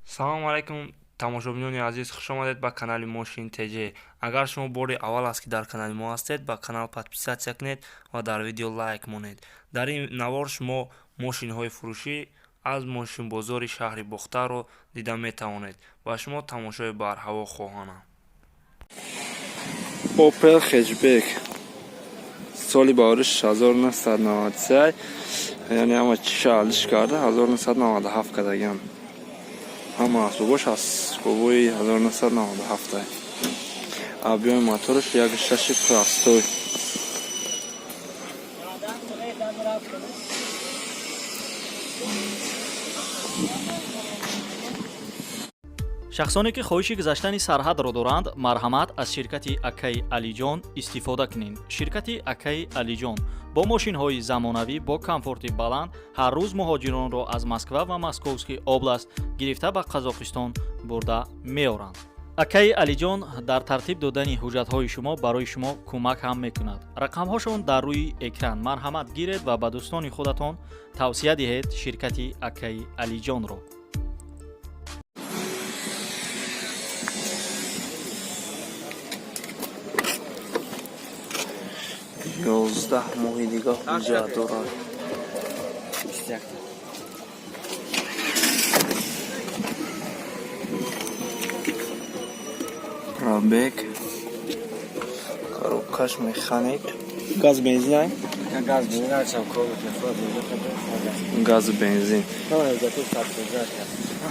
Салому алайкум, тамошобинони азиз, хушомадед ба канали Мошин ТЖ. Агар шумо бори аввал аст, ки дар канали мо ҳастед, ба канал подписаться кунед ва дар видео лайк монед. Дар ин навор шумо мошинҳои фурӯшӣ аз мошинбозори шаҳри Бохтарро дида метавонед. Ба шумо тамошои барҳаво хоҳонам. Opel Hatchback, соли баҳориш 1993, яъне ҳама чиша алиш карда, 1997 кардагиан. Ҳама асбобош асбобои 1997. Объёми мотораш 1,6 простой. Шахсоне, ки хоҳиши гузаштани сарҳадро доранд, марҳамат, аз ширкати Акаи Алиҷон истифода кунед. Ширкати Акаи Алиҷон бо мошинҳои замонавӣ, бо комфорти баланд ҳар рӯз муҳоҷиронро аз Москва ва Московский область гирифта, ба Қазоқистон бурда меоранд. Акаи Алиҷон дар тартиб додани ҳуҷҷатҳои шумо барои шумо кӯмак ҳам мекунад. Рақамҳошон дар рӯи экран, марҳамат, гиред ва ба дӯстони худатон тавсия диҳед ширкати Акаи Алиҷонро. 11 моҳи дига ҳуҷҷат дорад. Пробег, коробкаш механик, газ, бензин ай? Газу бензин.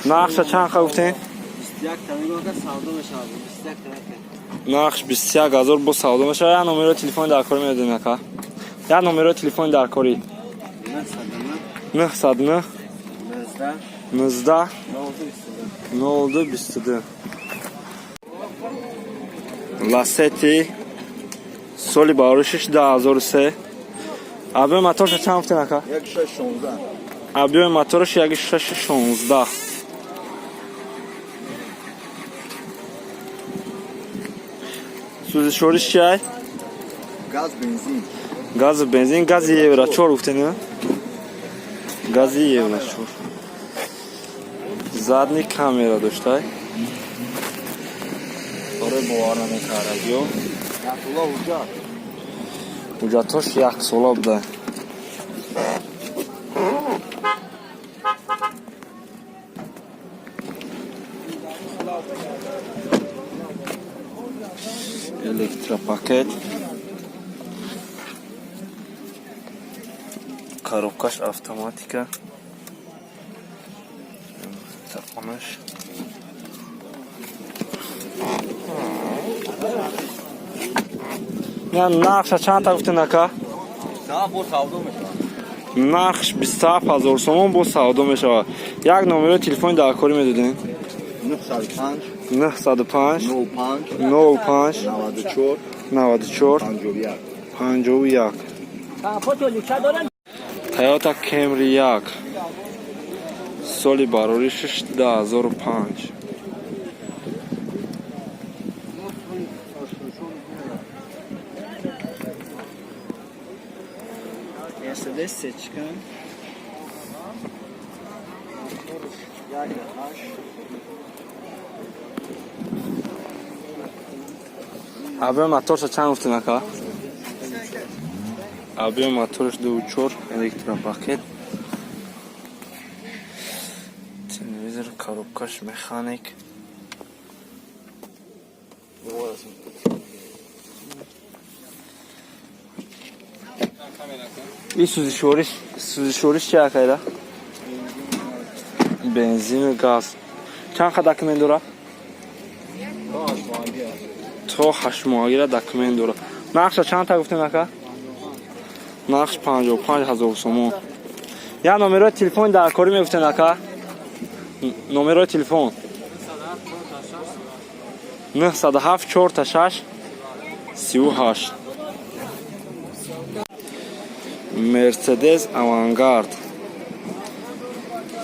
Нархша чанд ха гуфтем? Нархш 21 000, бо савдо мешавад. Як номерои телефони даркорӣ медодем, ака? Як номерои телефони даркорӣ. 909 19 02 22. Ласети, соли бароришиш 2003. Объёми моторша чанд гуфтем, ака? Объёми мотораш 1,6 16. Сӯзишвориш чиай? Газ, бензин. Газу бензин, гази евро 4 гуфтем, гази евро 4. Задний камера доштай барои бовар намекардагиё. Ҳуҷҷатҳош яксола буда. Электропакет, коробкаш автоматика, тақонаш. Нархша чандта гуфтен, ака? Нархш 27 000 сомон, бо савдо мешавад. Як номерои телефони даркорӣ медодем? 905 05 94 51. Тойота Кемри як, соли бароришаш 2005. Mercedes seçkin. Як ҳашт. Объёми моторша чанд гуфтем, ака? Объёми мотораш 2,4, электропакет, телевизор, коробкаш механик. И сӯзишвориш чи, акайда? Бензину газ. Чанд қа документ дорад? То ҳаштмоҳагира документ дорад. Нархша чандта гуфтем, ака? Нархш 55 000 сомон. Як номерои телефони даркорӣ мегуфтем, ака? Номерои телефон. 907 4 6 38. Мерседес Авангард,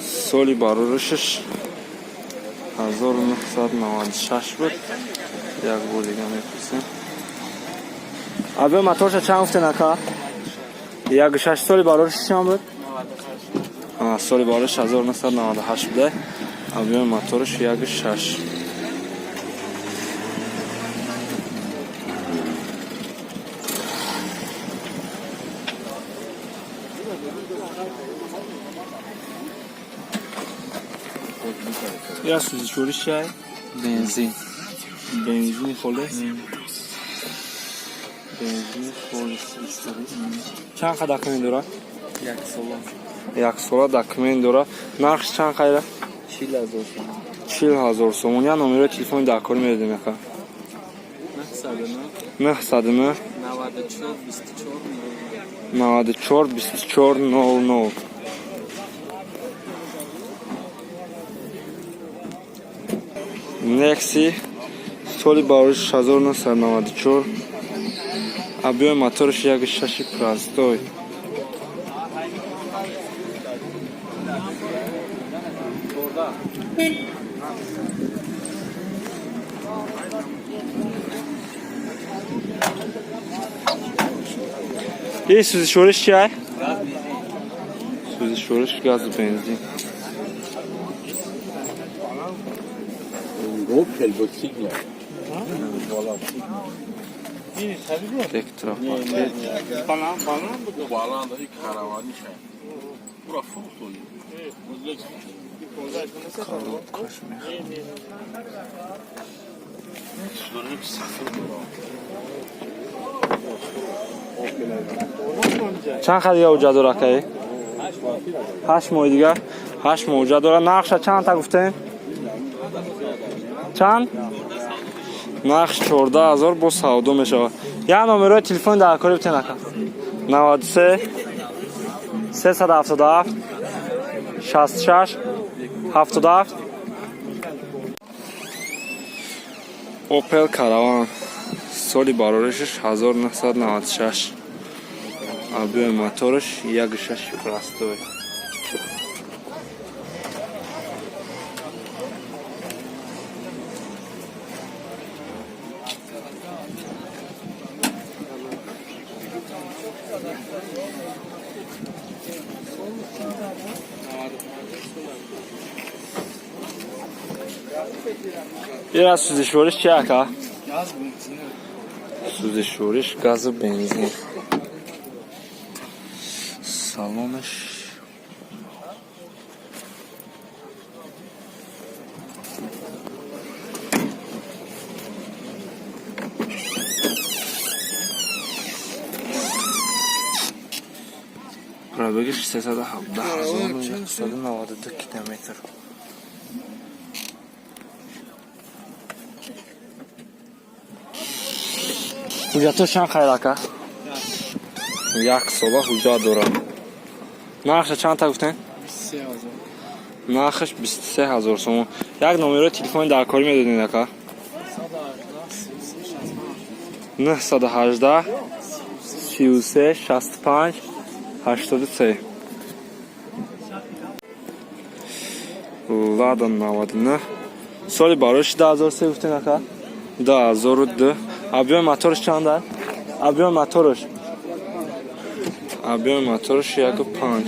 соли бароришаш 1996 буд. Як бор дига мепурсем. Объёми моторша чанд гуфтен, ака? 1,6. Соли барориш чанд буд? Соли барориш 1998 буда. Объёми мотораш 1,6. Я сӯзишвориш чай? Бензин. Бензини холис? Бензини холис. Чанд қа документ дорад? Як сола. Як сола документ дорад. Нархш чанд қайра? 40 000 сомон. 40 000 сомон. Я номерои телефони даркорӣ медодем, ака. 909. 909. 94 24. 94 24 00. Некси, соли барои 1994, объёми мотораш 1,6 простой. И сӯзишвориш чиай? Сӯзишвориш газу бензин. Opel Boxigno. Электропакет. Баланд и каравани ша. Ура фурухтони. Коробкаш мехоҳам. Сафир дора. Чанд қа дига ҳуҷҷат дора, акаи? 8 моҳи дигар, 8 моҳ ҳуҷҷат дора. Нархша чанд та гуфтем? Чанд? Нархш 14 000, бо савдо мешавад. Як номерои телефони даркорӣ битен, ака. 93 377 66 77. Опел Караван, соли бароришаш 1996, объёми мотораш 1,6 простой. Ира сӯзишвориш чи, ака? Газ бензин. Сӯзишвориш газу бензин. Салонаш пробегиш 317 192 километр. Ҳуҷҷатҳо чанд хайр, ака? Як сола ҳуҷҷат дорад. Нархша чанд та гуфтем? 3000. Нархаш 23 000 сомон. Як номерои телефони даркорӣ медодед, ака. 118 33 65. 918 33 65 83. Лада 99, соли барои 2003 гуфтем, ака? 2002. Объёми мотораш чанд аст? Объёми мотораш 1,5.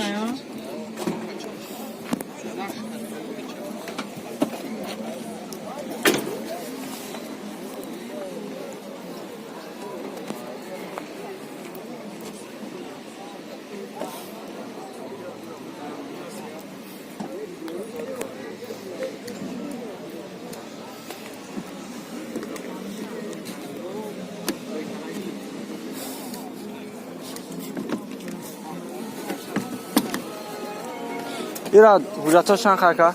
Ира ҳуҷҷатҳо чанд, ака?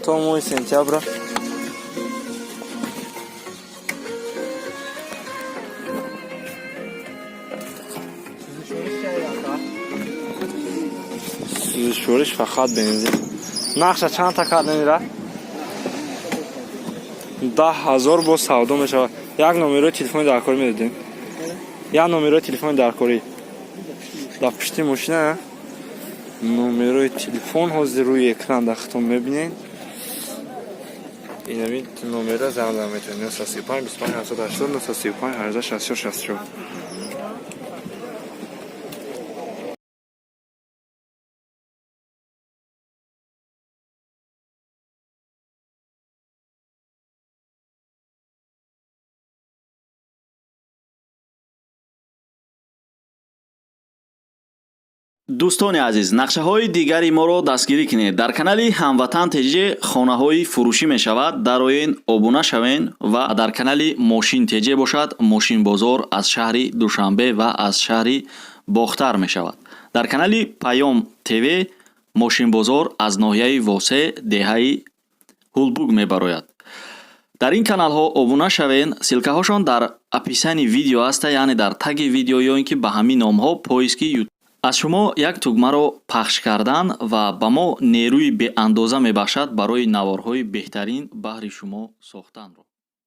То моҳи сентябра. Сӯзишвориш фақат бензин. Нархша чанд та кардем ира? 10 000, бо савдо мешавад. Як номерои телефони даркорӣ медодем. Як номерои телефони даркорӣ дар пушти мошина. Номерои телефон ҳозир рӯи экран дар худтон мебинед. Инами номера занг зада метавонед: 935 25 780, 935 18 64 64. Дӯстони азиз, нақшаҳои дигари моро дастгирӣ кунед. Дар канали Ҳамватан ТЖ хонаҳои фурӯшӣ мешавад, дароен, обуна шавен. Ва дар канали Мошин ТЖ бошад, мошинбозор аз шаҳри Душанбе ва аз шаҳри Бохтар мешавад. Дар канали Паём ТВ мошинбозор аз ноҳияи Восе, деҳаи Ҳулбук мебарояд. Дар ин каналҳо обуна шавен, ссылкаҳошон дар описании видео аста, яъне дар таги видео ё ин ки ба ҳамин номҳо поиски. Аз шумо як тугмаро пахш кардан ва ба мо нерӯи беандоза мебахшад барои наворҳои беҳтарин баҳри шумо сохтанро.